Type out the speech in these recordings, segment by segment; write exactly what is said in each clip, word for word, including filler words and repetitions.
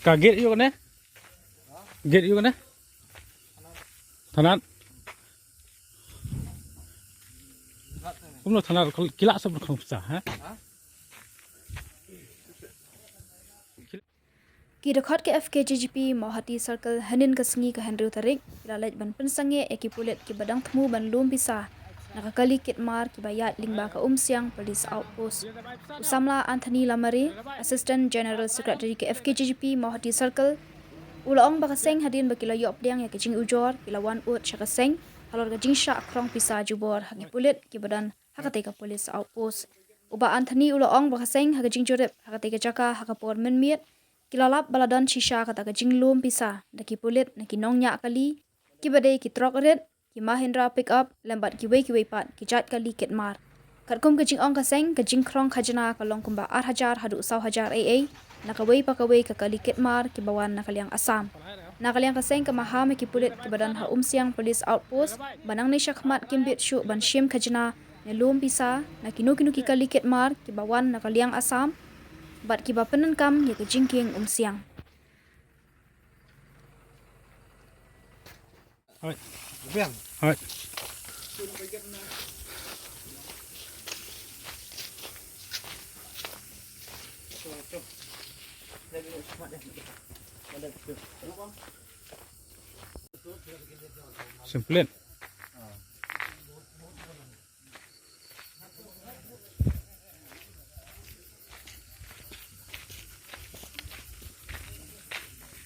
Ka gate ïoh ne? Gate ïoh ne? Thanat. Kumno thanat, ki la sab khong pisa, ha? Ki dkhot ka F K J G P Mawhati Circle hynnin ka sngi ka hynriew tarik ki la leit ban pynsangeh ïa ki pulit kiba dang thmu ban lum pisa na ka kali kit mar kiba ïaid lyngba ka Umsiang Police Outpost. U samla Anthony Lamare, Assistant General Secretary ka F K J G P Mawhati Circle, u la ong ba ka seng hadien ba ki la ïoh pdiang ïa ka jingujor, ki la wan ud sha ka seng halor ka jingshah khrong pisa jubor ha ki pulit kiba don ha katei ka Police Outpost. U Bah Anthony u la ong ba ka seng ha ka jingjurip ha katei ka jaka ha ka por mynmiet ki la lap ba la don shisha kata ka jinglum pisa da ki pulit na ki nongñiah kali kiba dei ki trok rit, ki Mahindra pickup lem bad kiwei kiwei pat ki jait kali kit mar. Katkum ka jingong ka seng, ka jingkhrong khajna ka long kumba ar hajar haduh saw hajar ei ei na kawei pa kawei ka kali kit mar kiba wan na ka liang Assam. Na ka liang ka seng ka maham ïa ki pulit kiba don ha Umsiang Police Outpost ba nangne shakhmat kim bit shuh ban shim khajna ne lum pisa na kino kino ki kali kit mar kiba wan na ka liang Assam bad kiba pyndonkam ïa ka jingkieng Umsiang. Hoi. Biang. Hoi. Simplin.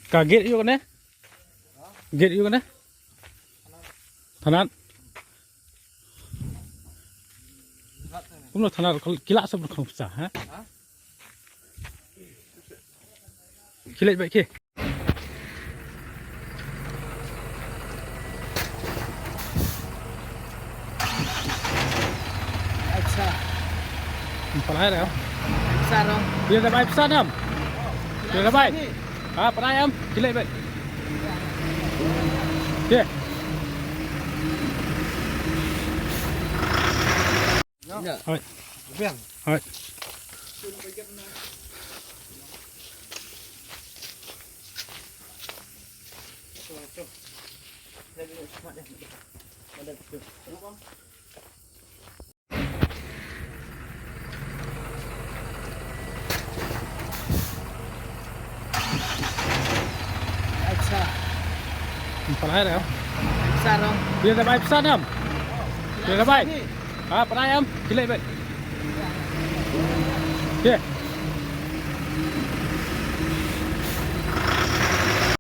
Ka gate ïoh ne? Gate ïoh ne? Thanat. Kumno thanat, ki la sab khong pisa, ha? Ki leit bad ki. Acha. Pynlait ïa. Acha, ro. Pynlait ïa, pynlait ïa. Ha, pynlait ïa. Ki leit bad. Ye. Hoi. Hoi. Acha. Pynlait ïa. Acha, ro. Pynlait ïa, pynlait ïa. Ha, pynlait ïa. Ki leit bad. Ye.